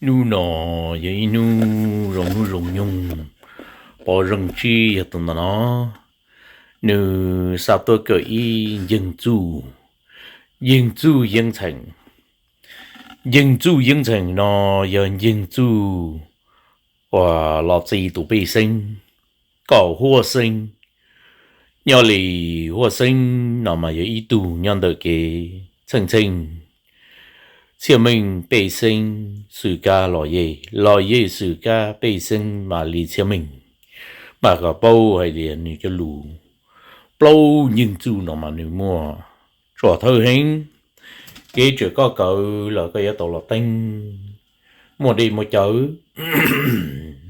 Hnub no yog ib hnub zoo hnub zoo nyoog, pom zoo tsis yog tus ntawm no, nws xa tuaj kawm ib nceeg txuj, nceeg txuj yeeb txheem. Nceeg txuj yeeb txheem no yog nceeg txuj uas los txi tus pej xeeb kom huaj xeeb. Nyob li huaj xeeb no mas yog ib tug nyob ntawm kev txheej txheej txhiaj meej pej xeeb xwm kab los yej, los yej xwm kab pej xeeb mam li txhiaj meej. Mas kom paub hais tias nws cov lus plaub nceeg txuj no mas nws muaj tsuam thawj heev. Kev tseem koj kawm los koj yuav tau los teeb, muaj dej muaj cawv,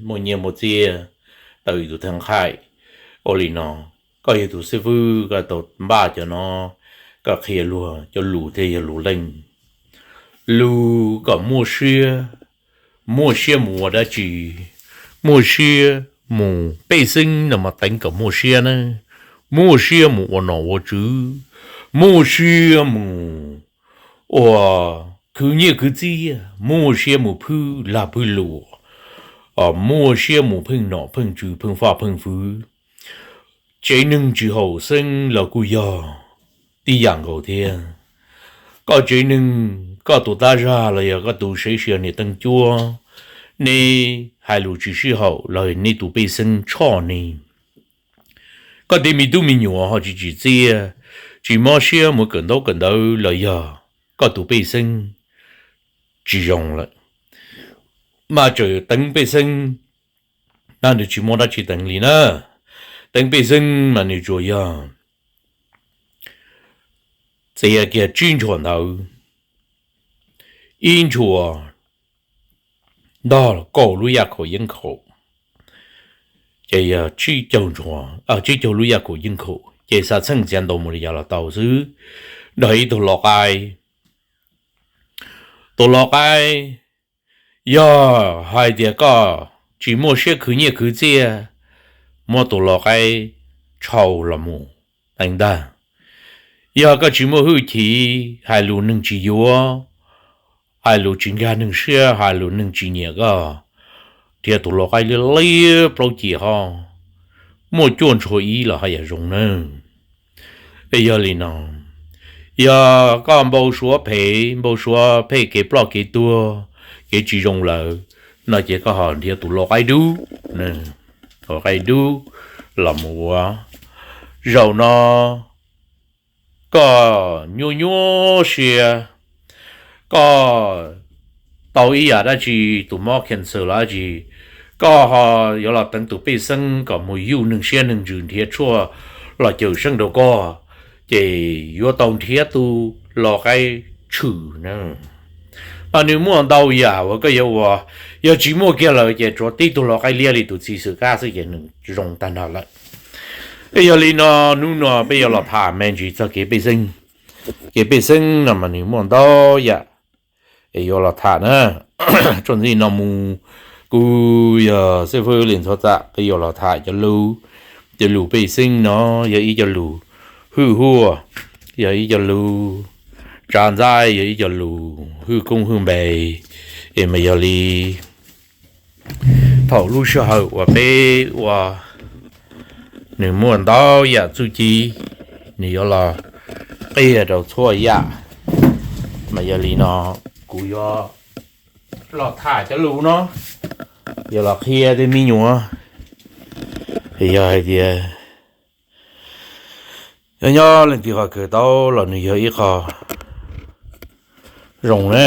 muaj nyiaj muaj txiaj, tau tus theej qhaim. Ua li no, koj yog tus xib fwb koj tau npaj cov no, koj qhia luag cov lus thiaj yog lus leej. Lus kom muaj siab, muaj siab mus ua dab tsi? Muaj siab mus pej xeeb no mas teev kom muaj siab na, muaj siab mus ua nom ua tswv, muaj siab mus ua khwv nyiaj khwv txiaj, muaj siab mus phwj lag phwj luam, muaj siab mus pheej nom pheej tswv pheej faj pheej fwv. Tsev neeg tsis haum xeeb los kuj yog tib yam nkaus thiab. Koj tsev neeg, koj tus tab zag los yog koj tus sev sia niam teej cuab, neb hais lus tsis sib haum los nej tus pej xeeb tshoj ne. Koj tej me tub me nyuam ho tsis tsim txiaj, tsis mob siab mus kawm ntaub kawm ntawv los yog koj tus pej xeeb tsis zoo lawm. Mas tseem teev pej xeeb, mas nws tsis muaj dab tsi teev li na. Teev pej xeeb mas nws tsuas yog txiav kiag tsib ntshua ntawv, ib ntshua ntog kaum lub yaj khaum yeeb khaum, ces yog tsib caug ntshua, tsib caug lub yaj khaum yeeb khaum ces xa txheej txiav ntaus mus li cas los tau xwb. Nrog ib tug lau qaib, tus lau qaib, yog hais tias koj tsis muaj siab khwv nyiaj khwv txiaj, muab tus lau qaib tshau los mus teev ntag. Yog koj tsis muaj hwj chim, hais lus neeg tsis yuav, hais lus tsis nkag neeg siab, hais lus neeg tsis nyiam koj, nrhiav tus lau qaib liab liab plaub cim ho muaj cuaj ntshua ib los haj yam zoo nawb. Es yog li no, yog koj npau suav phem, npau suav phem kev ploj kev tuag, kev tsis zoo lawm, no ces koj ho nrhiav tus lau qaib dub, tus qaib dub los mus ua. Zaum no koj nyuaj nyuaj siab, koj tau ib yam dab tsi, tus mob cancer los dab tsi, koj ho yuav los teev tus pej xeeb kom mus yuj neeg siab neeg ntsws nrhiav tshuaj los cawm seej rau koj, ces yuav tau nrhiav tus lau qaib tshwm na. Mas nws muaj ntau yam uas koj yuav ua, yog tsis muaj kiag lawm ces tsuav tib tug lau qaib liab li tus txiv xwm kab xwb ces nws zoo tag nrho lawm. Es yog li no, hnub no peb yuav los tham me ntsis txog kev pej xeeb. Kev pej xeeb no mas nws muaj ntau yam es yuav los tham na. Txuas ntxiv no mus, kuv yog xib fwb Lis Ntxhuav Txam, peb yuav los tham cov lus, cov lus pej xeeb no yog ib co lus hwj huaj, yog ib co lus tsa ntxaib, yog ib co lus hwj koob hwj npe. Es mas yog li thaum lub sij hawm uas peb ua, nws muaj ntau yam txuj ci, nws yuav los qhia rau txhua yam. Mas yog li no, kuv yuav los tham cov lus no, yuav los qhia tej me nyuam, yog hais tias yog nyob leej twg ho kawm tau los nws yog ib qho zoo na.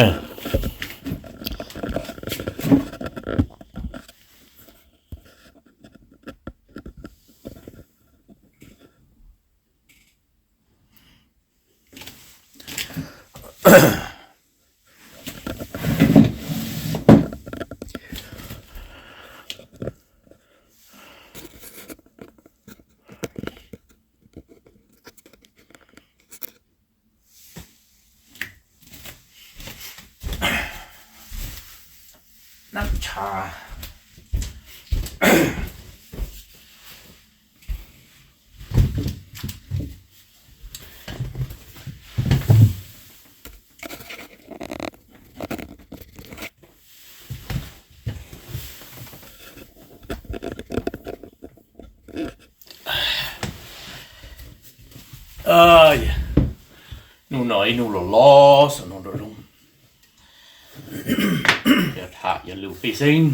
Hnub no ib hnub los los xwb no rau zoo, yog tham yog lus pej xeeb.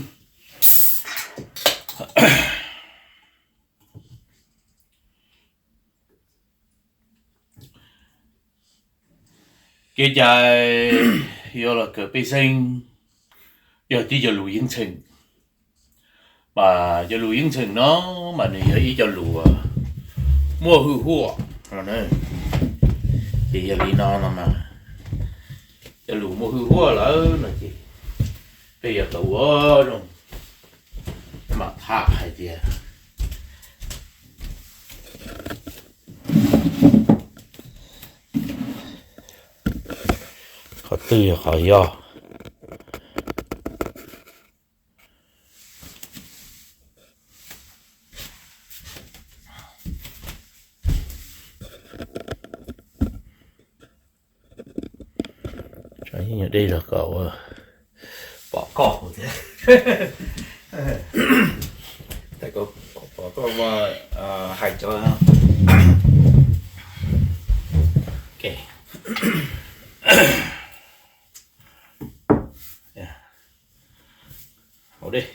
Kev cai yuav los kawm pej xeeb yog tib cov lus yeeb txheem, mas cov lus yeeb txheem no mas nws yog ib cov lus muaj hwj huam no. Ces yog li no no mas cov lus muaj hwj huam lawm no ces peb yuav tau ua zoo mam tham hais tias qhov twg yog qhov yog. Dej los kom ua pom koj thiab. Pom koj hais cov hauv dej.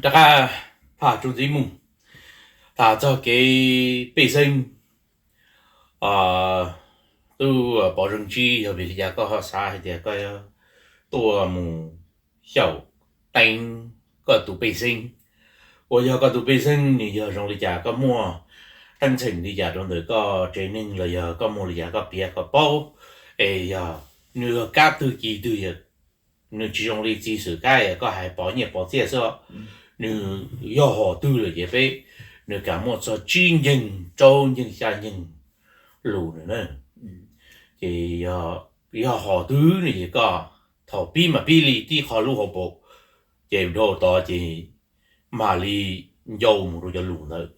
Rov qab phaj tsuj ntxiv mus tham txog kev pej xeeb. Tub Pov Zeeg Tsib, yog vim li cas koj ho xav hais tias koj tuaj mus xyaum teeb koj tus pej xeeb? Uas yog koj tus pej xeeb nws yog zoo li cas, koj muaj teeb txheem li cas rau ntawm koj tsev neeg los yog koj muaj li cas koj piav kom paub? Es yog nws yog kab twg ci twg, nws tsis zoo li txiv xwm kab es koj hais pov nyiaj pov txiaj xwb. Nws yog hom twg lawm ces peb, nws kam muaj txog tsib nceeg rau nceeg xya nceeg lus na. Ces yog hom twg no ces koj thaum pib mas pib li tib qho lub hauv paus, ces dhau tod ces mam li ncau mus rau cov lus ntawd.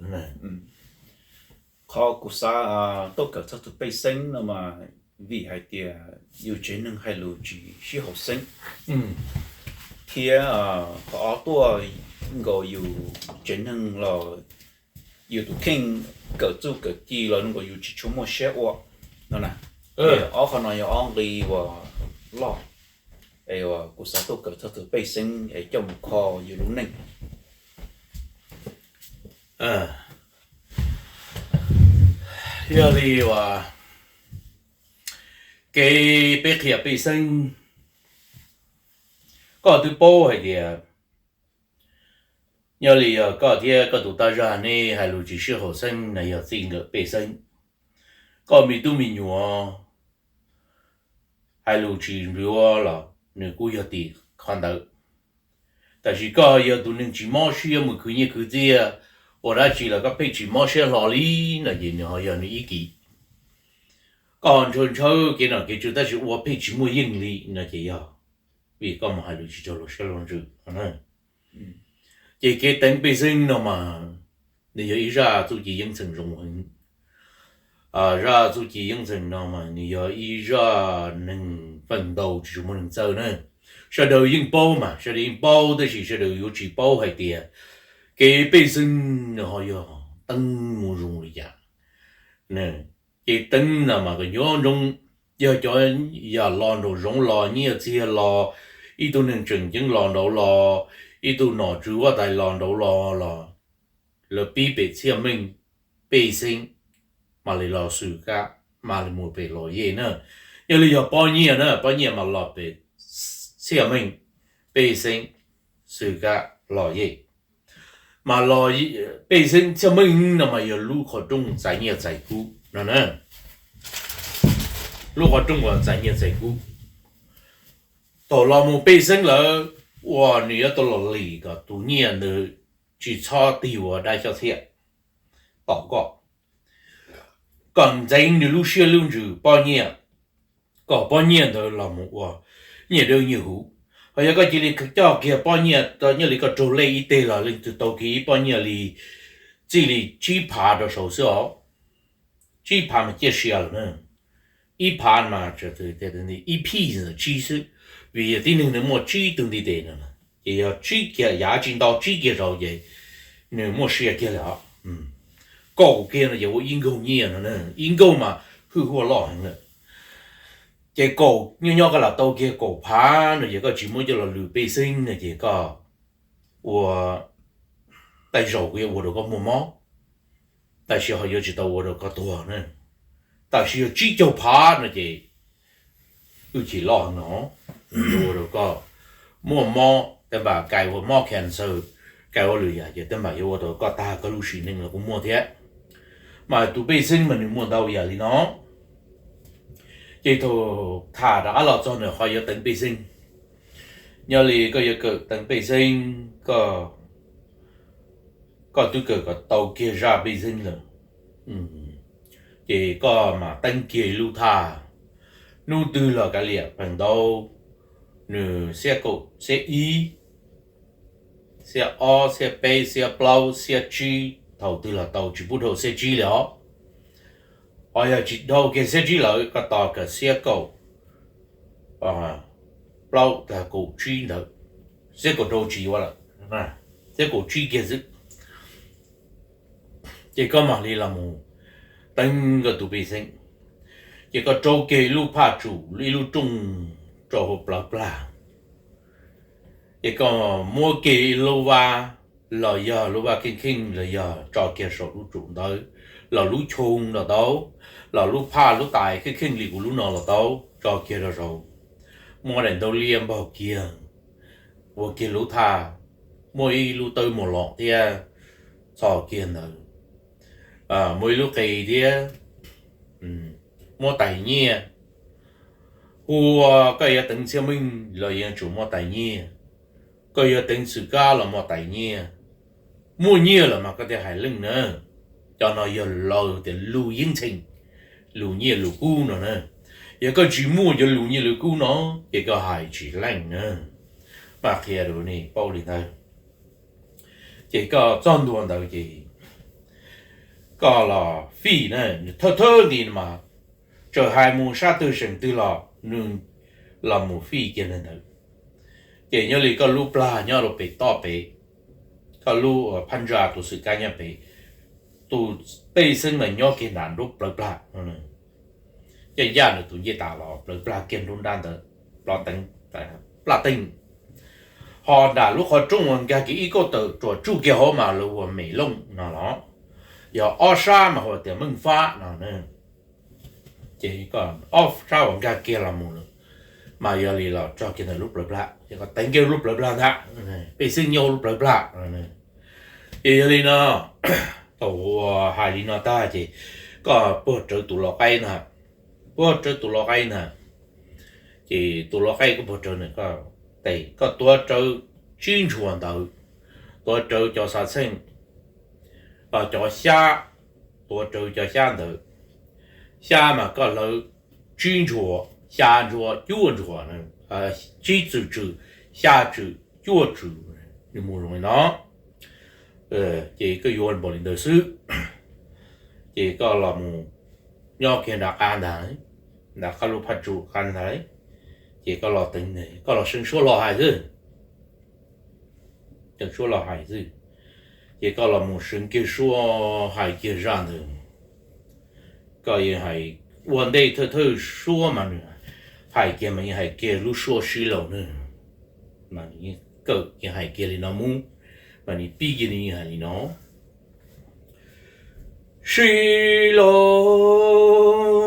Qhov kuv xav tuaj kawm txog tus pej xeeb no mas vim hais tias yus tsev neeg hais lus tsis sib haum xeeb, thiab qhov ob tuaj nkaus yus tsev neeg los yus tus kheej kawm txuj kawm ci los nkaus yus tsis tshua muaj siab ua no na. Ob qhov no yog ob nqi uas loj es uas kuv xav tuaj kawm txog tus pej xeeb es coj mus kho yus lub neej. Yog li uas kev peb qhia pej xeeb, koj twb paub hais tias nyob li yog koj thiab koj tus tab zag nej hais lus tsis sib haum xeeb na yog txij nkawm pej xeeb. Koj me tub me nyuam hais lus tsis npluav los nws kuj yog tim qhov ntawd. Tab sis koj yog tus neeg tsis mob siab mus khwv nyiaj khwv txiaj ua dab tsi los koj pheej tsis mob siab hlo li no ces nws ho yog nws ib kis. Koj ntshaw ntshaw kev nom kev tswv tab sis ua pheej tsis muaj yeej li no ces yog vim koj mus hais lus tsis raug luag siab luag ntsws. Ces kev teev pej xeeb no mas nws yog ib zaj txuj ci yeeb txheem zoo heev. Zaj txuj ci yeeb txheem no mas nws yog ib zaj neeg feem ntau tsis tshua muaj neeg txawj na. Sawv daws yeej paub mas sawv daws yeej paub tab sis sawv daws yuav tsis paub hais tias kev pej xeeb nws ho yog teeb mus zoo li cas. Ces teeb no mas kom nco ntsoov, yog cov yam los nraum zoov los nyiaj txiag los, ib tug neeg tseem ceeb los nraud los, ib tug nom tswv huab tais los nraud los los, lawv pib pem txhiaj meej pej xeeb mam li los xwm kab mam li mus pem los yej na. Yog li yog pob nyiaj na, pob nyiaj mas los pem txhiaj meej pej xeeb xwm kab los yej. Mas los pej xeeb txhiaj meej no mas yog lub qhov rooj txais nyiaj txais kub no na. Lub qhov rooj uas txais nyiaj txais kub, thaum los mus pej xeeb lawm uas nws yuav tau los lim kom tus nyiaj ntawd tsis txhob tig ua dab xyob txhiaj tom koj, kom ntxeev nws lub siab lub ntsws pob nyiaj, kom pob nyiaj ntawd los mus ua nyiaj dawb nyiaj huv. Ho yog koj cia li coj kiag pob nyiaj, nyob li koj raug lej ib teg los leej twg tau kiag ib pob nyiaj li txij li tsib phav rau saud xwb os. Tsib phav mas ciaj sia lawm na. Ib phav mas ib phij tsib xwb, vim yog tib neeg nws muaj tsib tug ntiv tes no. Ces yog tsib kiag yav tsis ntau tsib kiag zaus ces nws muaj sia kiag lawm os. Kaum kiag no ces ua ib nkaug nyiaj no, ib nkaug mas hwj huaj loj heev lawm. Ces kaum nyob nyob koj lam tau kiag kaum phav no ces koj tsis muab coj los lwm pej xeeb no ces koj ua, tej zaum kuv yuav ua rau koj muaj mob, tab sis ho yuav tsis tau ua rau koj tuag na. Tab sis yog tsib caug phav no ces wb chim loj heev no, yuav ua rau koj muaj mob, tej npam kais ua mob cancer, kais ua lwm yam ces tej npam yuav ua rau koj tag koj lub sim neej los kuj muaj thiab. Mas tus pej xeeb mas nws muaj ntau yam li no. Ces thaum tham rov qab los txog ntawm qhov yuav teev pej xeeb, nyob li koj yuav kawm teev pej xeeb, koj twb kawm kom tau kiag zaj pej xeeb lawm, ces koj mam teeb kiag ib lub thaj. Hnub twg los kav liam, feem ntau nws xiab kaum, xiab ib, xiab ob, xiab peb, xiab plaub, xiab tsib, thaum twg los tau, tsis pub dhau xiab tsib li os. Ho yog tsis dhau kiag xiab tsib lawm, koj tos kom xiab kaum plaub los kaum tsib ntawd, xiab kaum rau tsis yuav lawm, xiab kaum tsib kiag xwb. Ces koj mam li los mus teeb koj tus pej xeeb, ces koj rau kiag ib lub phaj tsum, ib lub rooj rau hauv plawv plag, ces koj muab kiag ib lub vab, los yog lub vab kheej kheej los yog tso kiag saum lub tsum ntawd, los lub choo los tau, los lub phaj lub tais kheej kheej li kuv lub no los tau, tso kiag rau saud. Muab daim ntaub liab npog kiag, ua kiag lub thaj, muaj ib lub tawb mus los thiab txhos kiag ntawd, muaj ib lub qe thiab, muab tais nyiaj. Hu ua koj yuav teev txhiaj meej los yuav tsum muaj tais nyiaj, koj yuav teev xwm kab los muaj tais nyiaj. Muaj nyiaj lawm mas koj thiaj hais leej na. Cov no yog lus tias lus yeeb txheem, lus nyiaj lus kub no na. Yog koj tsis muaj cov lus nyiaj lus kub no ces koj hais tsis leej na. Mas qhia rau nej paub li ntawd. Ces koj txog ntua ntawd ces koj los fij na, thawj thawj nti mas txawm hais mus sab twg seem twg los nws los mus fij kiag li ntawd. Ces nyob li koj lub plag nyob rau pem toj pem, koj lub phab ntsa tus xwm kab nyob pem, tus pej xeeb mas nyob kiag nram nruab plawv plag. Ces ncaj nws tus ncej tas los plawv plag kiag nruab nrab ntawd, plab teeb, plab teeb. Ho nram lub qhov rooj uas nkag kiag ib kauj tawm ruam tsuj kiag hauv mas lawv hu ua mem looj no los, yog ob sab mas hu tias meej fab no. Ces ob sab uas nkag kiag los mus mas yog li los tso kiag ntawm lub plawv plag, ces koj teev kiag lub plawv plag ntag, pej xeeb nyob lub plawv plag. Ces yog li no, thaum uas hais li no tag ces koj puag rawv tus lau qaib ntag, puag rawv tus lau qaib ntag. Ces tus lau qaib koj puag rawv na, koj tuav rawv tsib ntshua ntawd, tuav rawv cov xav txheej, cov xyab, tuav rawv cov xyab ntawd. Xyab mas koj hlawv tsib ntshua, xya ntshua, cuaj ntshua, tsib tswm tswm, xya tswm, cuaj tswm, nws mus zoo li no. Ces koj yuav npaum li ntawd xwb, ces koj los mus nyob kiag nram qab ntag, nram qab lub phaj tsum qab ntag. Ces koj los teev, koj los seev suab los hais xwb, seev suab los hais xwb. Ces koj los mus seev kiag suab hais kiag zaj ntawd. Koj yeej hais ua ntej thawj thawj suab mas nws hais kiag mas yeej hais kiag lub suab sib laus na, mas nws yeej kawm yeej hais kiag li no mus, mas nws pib kiag nws yeej hais li no: Sib laus,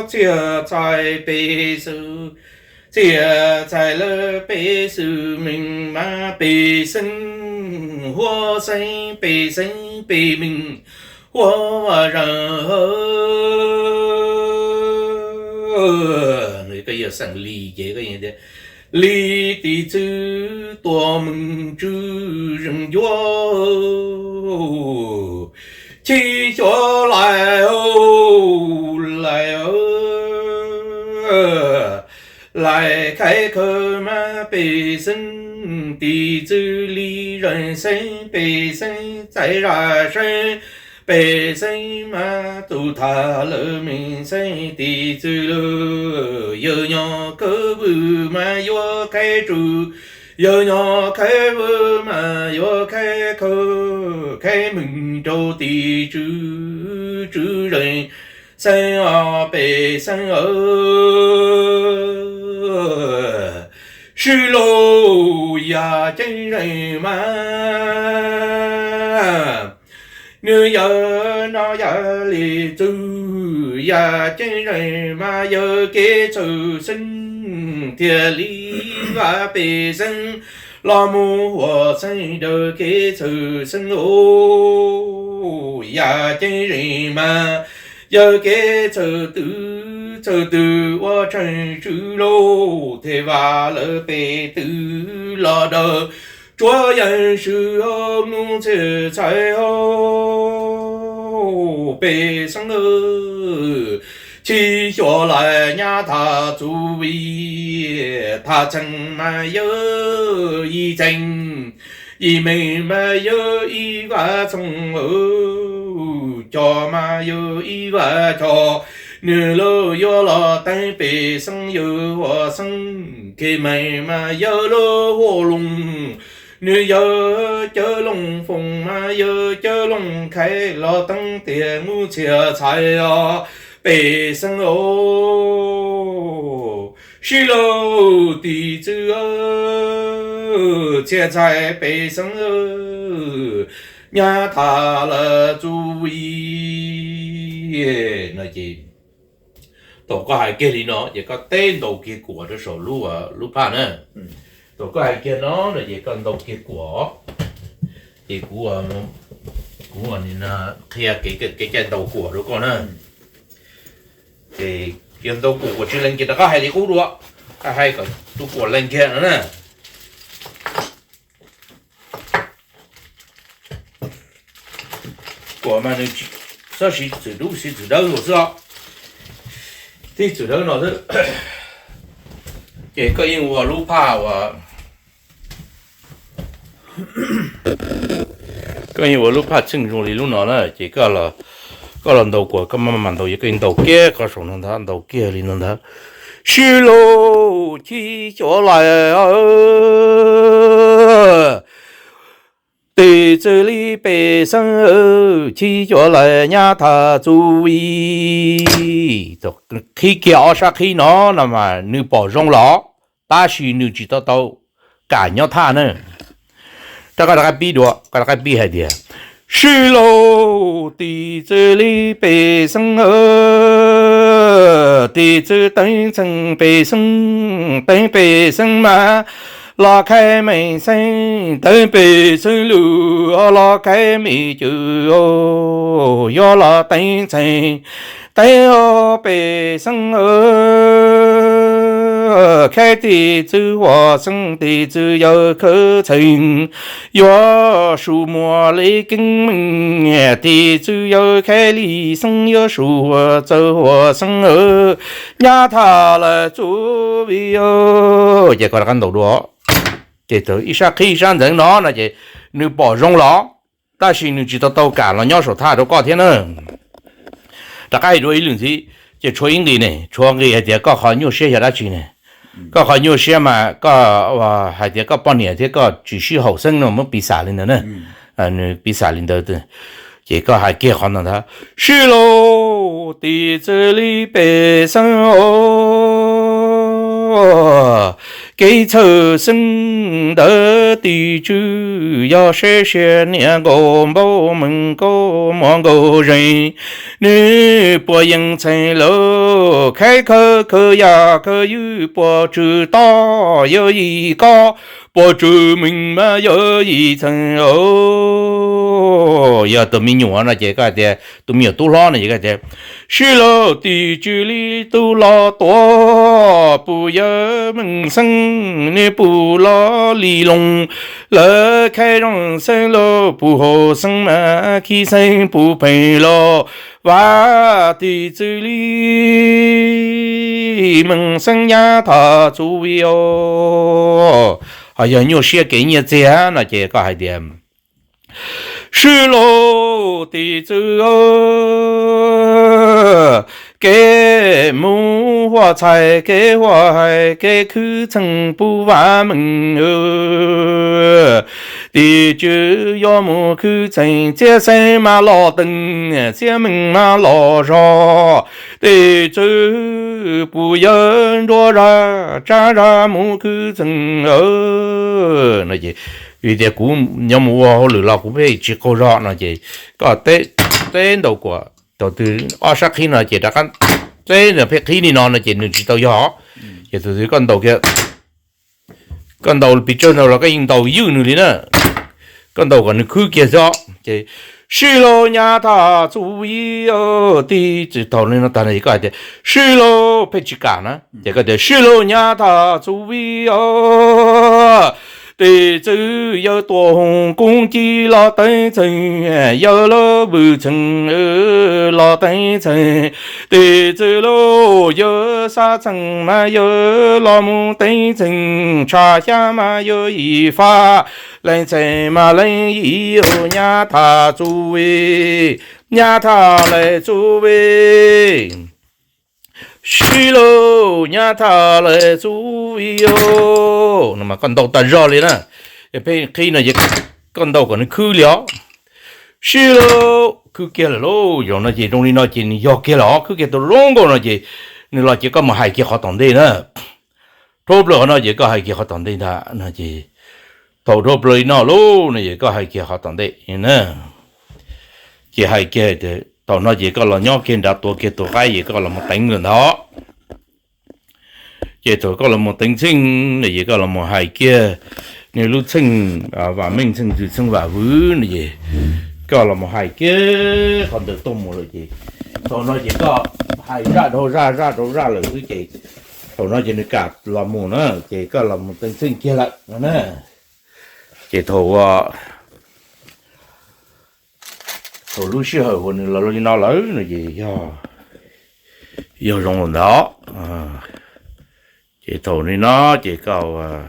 txiav txhais pej xeem, txiav txhais lawv pej xeem meej mas pej xeem huab xeeb, pej xeem pej meej huab vaj zaj. Nws koj yog xeem Lis ces koj yeej tias Lis tis txwv tuaj meej tswv zeej ncuab, chim xyuas lais lais, lais khaiv khaws mas pej xeem, tis txwv Lis zeej xeeb, pej xeem txais zaj seeb, Pej xeem mas tus tham lawv me xeeb tis txwv lawm, yawg nyob khawb vwm mas yuav qhaib tswv, yawg nyob qhaib vwm mas yuav qhaib khawb, qhaib meej rau tis tswv, tswv zeej xeeb os pej xeem aw. Sib laug yam ceeb zeej mas, nws yawg no yog li txwv yam ceeb zeej mas, yawg kev txhawj xeeb thiaj li vam pej xeem los mus huam xeeb, yawg kev txhawj xeeb os yam ceeb zeej mas, yawg kev txhawj twv txhawj twg ua tseem tswv lauj, thiaj vam lawv pej twv los dawb tsuav yeej swm mus txhia txhais hau pej xeem aw. Chib xyuas lawm nyab tham txuj vim, tham txheej mas yawg ib txheej, ib meej mas yawg ib vam txheej aw, cog mas yawg ib vam cog, nws lawv yuav los teeb pej xeem yawg huam xeeb, kev meej mas yawg lawv huam looj, nws yawg cawv looj foom mas yawg cawv looj khaiv, los teeb tiag mus txhia txhais os pej xeem aw. Sib laug tis txwv aw, txhia txhais pej xeem aw, nyab tham lawm txuj vim no ces, thaum koj hais kiag li no ces koj teb ntaus kiag kuam rau saum lub, lub phaj na. Thaum koj hais kiag no no ces koj ntaus kiag kuam, ces kuv, kuv qhia kev, kev cai ntaus kuam rau koj na. Ces yog ntaus kuam, kuam tsis lees ces rov qab hais li qub dua, hais kom tus kuam lees kiag no na. Kuam mas nws txhob siv txwm dub, siv txwm dawb los xwb os. Tib txwm dawb no xwb. Ces koj yeej ua lub phaj uas, koj yeej ua lub phaj txheej zoo li lub no na, ces koj los ntaus kuam, koj maj mam ntaus, yog koj ntaus kiag qhov saum no ntag, ntaus kiag li no ntag. Sib laug chib xyuas lawm, tis txwv li pej xeem, chib xyuas lawm nyab tham txuj vim. Qhib kiag ob sab qhib no no mas nws pom zoo los, tab sis nws tsis tau tau kam nyob thaj na. Rov qab, rov qab pib dua, koj rov qab pib hais tias, sib laug tis txwv li pej xeem, tis txwv teeb txheej pej xeem, teeb pej xeem mas los qhaib meej xeeb, teeb pej xeem lug los qhaib me cwm, yuav los teeb txheej, teeb pej xeem, qhaib tis txwv huam xeeb, tis txwv yawg khawb txheej, yuav su muag li keeb meej, tis txwv yawg qhaib li xeeb, yuav su huam txawv huam xeeb, nyab tham lawm txuj vim. Ces koj rov qab ntaus dua, ces ib sab qhib ib sab ntxeev no no ces nws pom zoo los, tab sis nws tsis tau tau kam los nyob saum thaj rau koj thiab na. Rov qab hais dua ib lwm ntxiv, ces tshuav ib nqis ne, tshuav nqis hais tias koj qhov nyuaj siab yog dab tsi ne. Koj qhov nyuaj siab mas koj hais tias koj poj niam thiab koj tsis sib haum xeeb no, muab piv xam li ntawd na. Nws piv xam li ntawd, ces koj hais kiag qhov ntawd ntag, sib laug tis txwv li pej xeem, kev txhawj xeeb ntawd tis tswv yog seb sia niam nkaus npaum meej nkaus muam nkaus zeej, nws puas yeej txheej lauj, qhaib khawb khawb yaj khawb ywm puas tswv toj yawg yim kob, puas tswv meej mas yawg yim txheej. Yog tus me nyuam no ces koj hais tias, tus me nyuam tub hlob no ces koj hais tias, sib laug tis tswv li tub los tuav, puas yawg meej xeeb nws puas los li loo, lawv qhaib zoo xeeb lauj, puas haum xeeb mas khib xeeb puas pheej los, vam tis txwv li meej xeeb nyab tham txuj vim. Ho yog nyuaj siab kev nyiaj txiag no ces koj hais tias, Swb lauj tis txwv, kev mus huam txhais kev huam hais kev khwv txheej pub vam meej. Tis txwv yuav mus khwv txheej, txiab xeeb mas los teeg, txiab meej mas los zog. Tis txwv puas yawg nruab zag tsab zag mus khwv txheej no ces, vim tias kuv nyob mus ua hauj lwm los kuv pheej tsis qaug zog no ces koj teb ntaus kuam thaum twg ob sab qhib no ces rov qab teb pheej qhib li no no ces nws tsis tau yog. Ces thaum twg koj ntaus kiag, koj ntaus pes tsawg no los koj yeej ntaus ywj nws li na. Koj ntaus kom nws khwb kiag xwb ces, Sib laug nyab thaj txuj vij, tib txwv thaum li no tag no ces koj hais tias, Sib laug, pheej tsis kam na ces koj tias, Sib laug nyab thaj txuj vij, tis txwv yawg tuam hoov koob ci los teeb txheej, yawg lub vwm txheej los teeb txheej. Tis txwv lauj yawg xab txheej mas yawg los mus teeb txheej, tshav xyab mas yawg yim faj, leej txheej mas leej yim, nyab thaj txuj vij, nyab thaj leej txuj vij. Sib laug nyab thaj leej txuj vij os. No mas koj ntaus tas zog li na. Pheej qhib no ces koj ntaus kom nws khwb li os. Sib laug, khwb kiag lawm lauj. Zaum no ces zoo li no ces nws yog kiag lawm os, khwb kiag tau zoo nkauj no ces nws los ces koj mus hais kiag qhov tom ntej na. Dhau plaws qhov no ces koj hais kiag qhov tom ntej ntag no ces, thaum dhau plaws li no lauj no ces koj hais kiag qhov tom ntej na. Ces hais kiag, thaum no ces koj los nyob kiag nrad tuav kiag tus qaib ces koj los mus teev lawm ntag. Ces thaum koj los mus teev txheej no ces koj los mus hais kiag nws lub txheej vam meej, txheej ntxwv, txheej vam vwv no ces koj los mus hais kiag qhov ntawd tuaj mus lawm ces thaum no ces koj hais zaj dhau zaj, zaj dhau zaj lawm xwb ces thaum no ces nws kam los mus na ces koj los mus teev txheej kiag lawm no na. Ces thaum, thaum lub sij hawm uas nws los li no lawm no ces yog zoo lawm ntag. Ces thaum li no ces koj